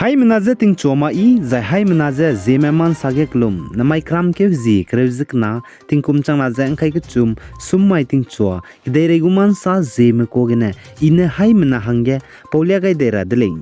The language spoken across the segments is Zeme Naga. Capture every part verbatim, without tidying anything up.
Haimena je tingchua ma i, zai haimena je Zeme Mansa ge kelum, namai kramkeu zi kereu ze kena, tingkum changna ze ngkai kechum, sum mai tingchua, kedeirei gu mansa Zeme kua gene, i ne haimena hangge paulia gai dei ra de lei.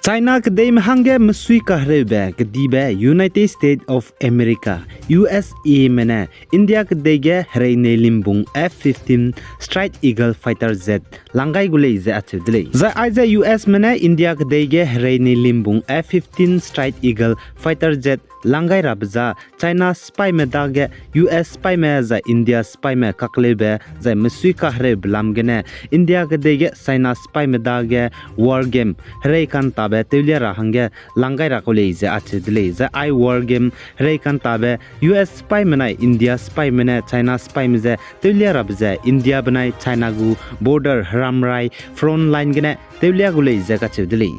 China kedeime hangge mesui kahereube kedibe United States of America, U S A me ne India kedei ge herei nei limbung F fifteen Strike Eagle fighter jet lang gai gu lei ze acheu de lei. Zai aize U S me ne India kedei ge herei nei limbung F fifteen Strike Eagle fighter jet lang gai rabe za China sipaime dage U S sipaime zai India sipaime kakleube zai mesui kahereube lam gene India kedei ge China sipaime dage war game herei kantabe tewlia ra hangge lang gai ra kau lei ze acheu de lei. Zai ai war game herei kantabe U S sipaime nai India sipaime ne China sipaime je tewlia rabe ze India benai China gu border heramrai front line gene tewlia gu lei ze kacheu de lei.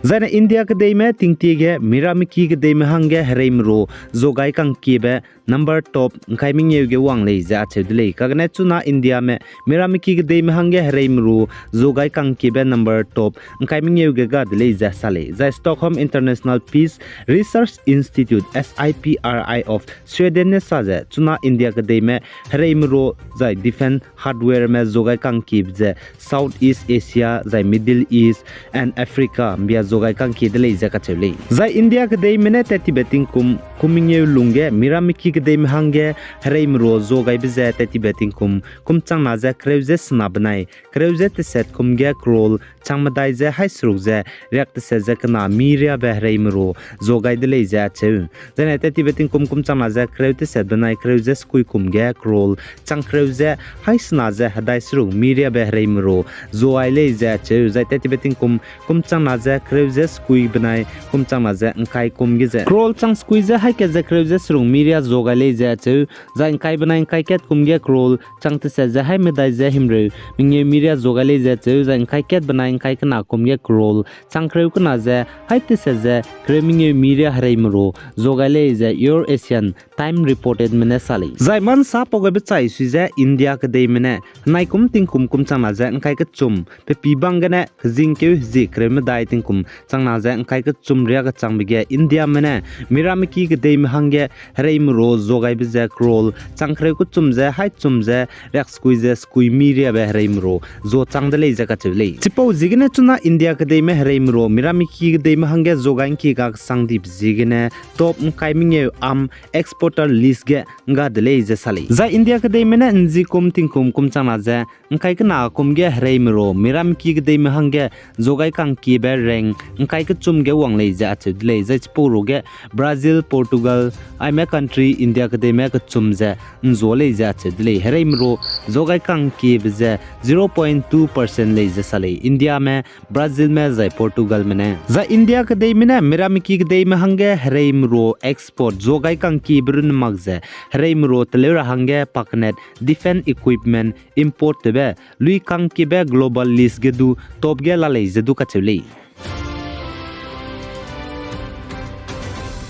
Zaine India kedeime tingtie ge miramiki kedeime hangge hereime ru zuagai kangkiebe number top ngkai mengeu ge wang lei ze acheu de lei. Kagane chuna Indiame miramiki kedeime hangge hereime ru zuagai kangkiebe number top ngkai mengeu ge ga de lei ze sa lei. Zai Stockholm International Peace Research Institute, S I P R I of Sweden ne sa ze chuna India kedeime hereime ru zai defense hardwareme zuagai kangkiebe ze Southeast Asia zai Middle East and Africa mbia zuagai kangkie de lei ze kacheu lei. Zai India kedeime ne tat tibe tingkum kum mengeu lungge miramiki kedeime hangge hereime ru zuagaibe ze tat tibe tingkum kum changna ze kereu ze sena benai kereu ze teset kum ge crore changmedai ze haî seruk ze riak teset ze kena miriabe hereime ru zuagai de lei ze acheu. Zaine tat tibe tingkum kum changna ze kereu teset benai kereu ze sekui kum ge crore changkereu ze haî sena ze hedai seruk miriabe hereime ru zuagai lei ze acheu. Zai tat tibe tingkum kum changna ze kereu ze sekui benai kum changna ze ngkai kum ge ze crore changsekui ze haî kat ze kereu ze seruk miria zuagai lei ze acheu. Zai ngkai benai ngkai kat kum ge crore chang teset ze haî medai ze himreu mengeu miria zuagai lei ze acheu. Zai ngkai kat benai ngkai kena kum ge crore changkereu kena ze haî teset ze kereu mengeu miria hereime ru zuagai lei ze Euro Asian Time reportedme ne sa lei. Zai mansa pau gaibe chai sui ze India kedeime ne henai kum tingkum kum changna ze ngkai kechum pe pî bang gene kezingkeu hezie kereu medai tingkum changna ze ngkai kechum riakechangbe ge Indiame ne miramiki kedeime hangge hereime ru zuagaibe ze crore changkereu kechum ze haî chum ze riaksekui ze sekui miriabe hereime ru zuachang de lei ze kacheu lei. Chipau ziegene chuna India kedeime hereime ru miramiki kedeime hangge zuagai ngkie ga kesang dibe ziegene top ngkai mengeu arm exporter list ge ngga de lei ze sa lei. Zai India kedeime ne nzi kum tingkum kum changna ze ngkai kena kum ge hereime ru miramiki kedeime hangge zuagai kangkiebe rank ngkai kechum ge wang lei ze acheu de lei. Zai chipau ruge Brazil, Portugal, aime country India kedeime kechum ze nzua lei ze acheu de lei. Hereime ru zuagai kangkiebe ze zero point two percent lei ze sa lei. Indiame, Brazilme zai Portugalme ne. Zai India kedeime ne miramiki kedeime hangge hereime ru export zuagai kangkiebe runne mak ze hereime ru teleu ra hangge paknet defense equipment import tewbe lui kangkiebe global list ge du top ge la lei ze du kacheu lei.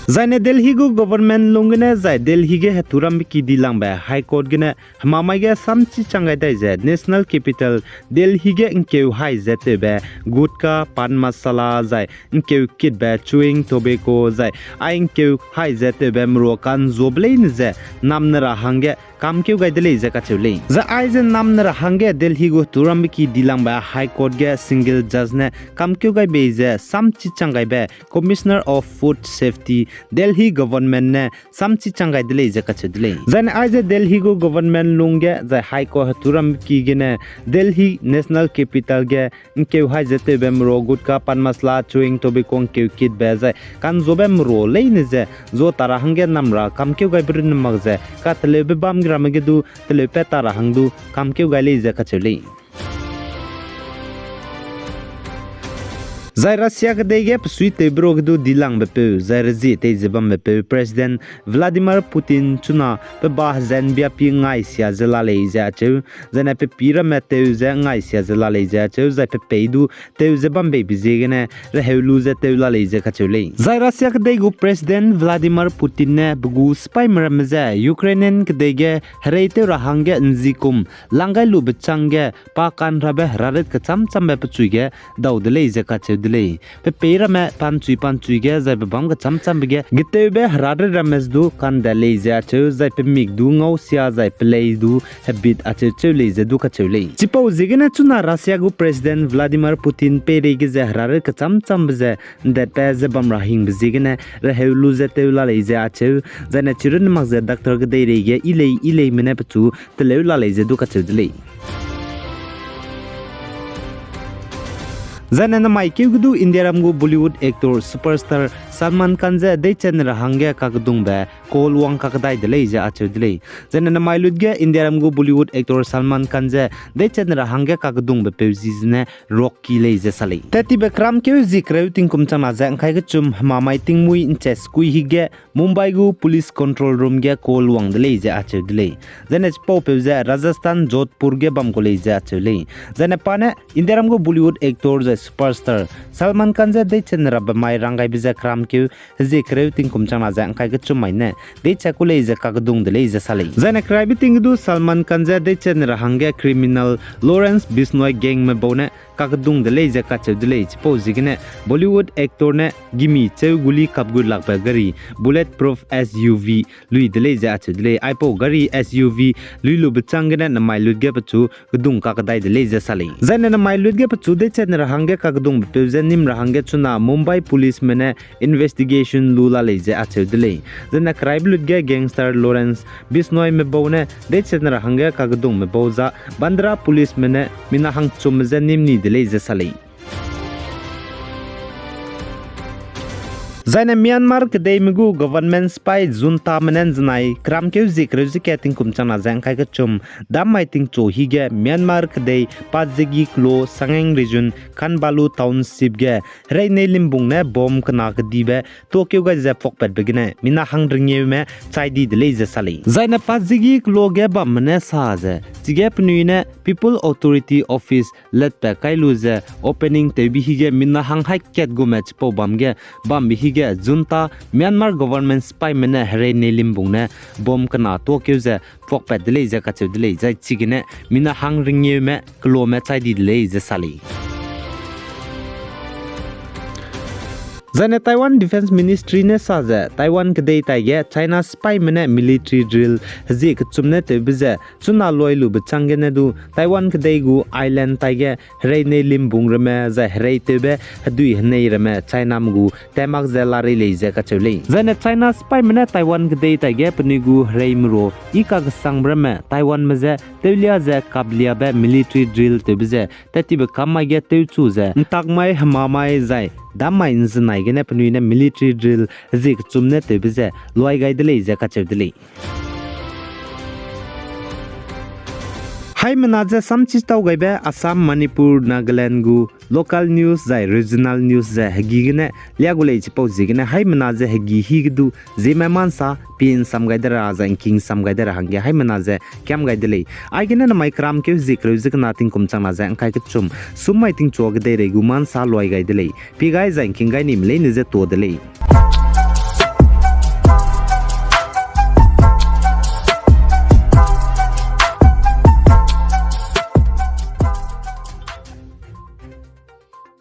Zaine Delhi gu government lung gene zai Delhi ge heturambe ki dilangbe High Court gene hemamai ge samchi chang gai dai ze National Capital Delhi ge ngkeu hai ze tewbe gutka, pan masala zai ngkeu kitbe chewing tobacco zai ai ngkeu hai ze tewbe merua kanzuabe leine ze namne ra hangge kamkeu gai de lei ze kacheu lei. Zai aize namne ra hangge Delhi gu heturambe ki dilangbe High Court ge single judge ne kamkeu gai bei ze samchi chang gaibe Commissioner of Food Safety Delhi government ne samchi chang gai de lei ze kacheu de lei. Zaine aize Delhi gu government lung ge zai High Court heturambe ki gene Delhi National Capital ge ngkeu hai ze tewbe merua gutka, pan masala, chewing tobacco ngkeu kitbe zai kanzuabe merua leine ze zua ta ra hangge nam ra kamkeu gaibe runne mak ze kateleube bam ge ramme ge du teleupat ta ra hang du kamkeu gai lei ze kacheu lei. Zai Russia kedei ge pesuitewbe ruage du dilangbe peu, zai rezie tei ze bambe peu President Vladimir Putin chuna pe ba hezenbia pi ngai sia ze la lei ze acheu, zaine pe pi ramme tew ze ngai sia ze la lei ze acheu, zai pe pei du tew ze bam beibe ziegene reheu lu ze tew la lei ze kacheu lei. Zai Russia kedei gu President Vladimir Putin ne pe gu sipaime ramme je Ukrainian kedei ge herei tew ra hangge nzikum lang gai lube chângge pa kanrabe herarit kechâm châmbe pechui ge dau de lei ze kacheu de lei. Pe pei ramme panchui panchui ge zai pe bâm kechâm châmbe ge getewbe herarit ramme du kande lei ze acheu, zai pe mik du ngau sia zai pe lei du hebit acheu cheu lei ze du kacheu lei. Chipau ziegene chuna Russia gu President Vladimir Putin peireige ze herarit kechâm châmbe ze ndetbe ze bam ra hingbe ziegene reheu lu ze tew la lei ze acheu, zaine chirunne mak ze doctor kedeireige i lei i leime ne pechu teleu la lei ze du kacheu de lei. Zaine namai keu ge du Indiaram gu Bollywood actor superstar Salman Khan je deichene ra hangge kakedungbe call wang kakdai de lei ze acheu de lei. Zaine namai lut ge Indiaram gu Bollywood actor Salman Khan je deichene ra hangge kakedungbe peu ji zene Rocky lei ze sa lei. Tat tibe keramkeu zie kereu tingkum changna ze ngkai kechum hemamai tingmuî nche sekui hige Mumbai gu police control room ge call wang de lei ze acheu de lei. Zaine chipaupeu ze Rajasthan Jodhpur ge bam gu lei ze acheu lei. Zaine pa ne Indiaram gu Bollywood actor zai superstar Salman Khan je deichene rabe mai ranggaibe ze keramkeu hezie kereu tingkum changna ze ngkai kechum mai ne deiche ku lei ze kakedung de lei ze sa lei. Zaine keraibe ting ge du Salman Khan je deichene ra hangge criminal Lawrence Bishnoi gangme bau ne kakedung de lei ze kacheu de lei. Chipau ziegene Bollywood actor ne gimi cheu guli kapgut lakbe gari bullet proof S U V lui de lei ze acheu de lei. Aipau gari S U V lui lube châng gene namai lut ge pechu kedung kakdai de lei ze sa lei. Zaine namai lut ge pechu deichene ra hangge kakedungbe peu je nim ra hangge chuna Mumbai policeme ne investigation lu la lei ze acheu de lei. Zaine keraibe lut ge gangster Lawrence Bishnoime bau ne deichene ra hangge kakedungme bau za Bandra policeme ne mina hangchumme je nim ni de lei ze sa lei. Zaine Myanmar kedeime gu government sipai juntame ne nzenai keramkeu zie kereu ze kat tingkum changna ze ngkai kechum dam mai tingchu hige Myanmar kedei Patsegi kelo Sagaing region Khanbalu township ge herei nei limbung ne bomb kena kedibe tuakeu gai ze puakpatbe gene mina hang ringeume chai di de lei ze sa lei. Zaine Patsegi kelo ge bamme ne sa ze chige penui ne People Authority Office letpat kai lu ze opening tewbe hige mina hang hai kat gume chipau bam ge bambe hige junta Myanmar government sipaime ne herei nei limbung ne bomb kena tuakeu ze puakpat de lei ze kacheu de lei. Zai chigene mina hang ringeume kelome chai di de lei ze sa lei. Zaine Taiwan Defence Ministry ne sa ze Taiwan kedei taige China sipaime ne military drill hezie kechum ne tewbe ze chuna loi lube chang gene du Taiwan kedei gu island taige herei nei limbung ramme zai herei tewbe hedui henei ramme Chiname gu temak ze larei lei ze kacheu lei. Zaine China sipaime ne Taiwan kedei taige penui gu herei merua i kakesangbe ramme Taiwanme je tewlia ze kapliabe military drill tewbe ze tat tibe kam mai ge tewchu ze ntak mai hema mai zai dam mai nzenai gene penui ne military drill hezie kechum ne tewbe ze luai gai de lei ze kacheu de lei. Haimena ze samchi tau gaibe Assam, Manipur, Nagaland gu local news zai regional news ze hegi gene lia gu lei. Chipau ziegene haimena ze hegi hi ge du Zeme ma nsa pie nsam gai de ra zai ngking sam gai de ra hangge haimena ze kiam gai de lei. Aigene namai keramkeu zie kereu ze kena tingkum changna ze ngkai kechum sum mai tingchua kedeirei gu ma nsa luai gai de lei. Pie gai zai ngking gai nime leine ze tuâ de lei.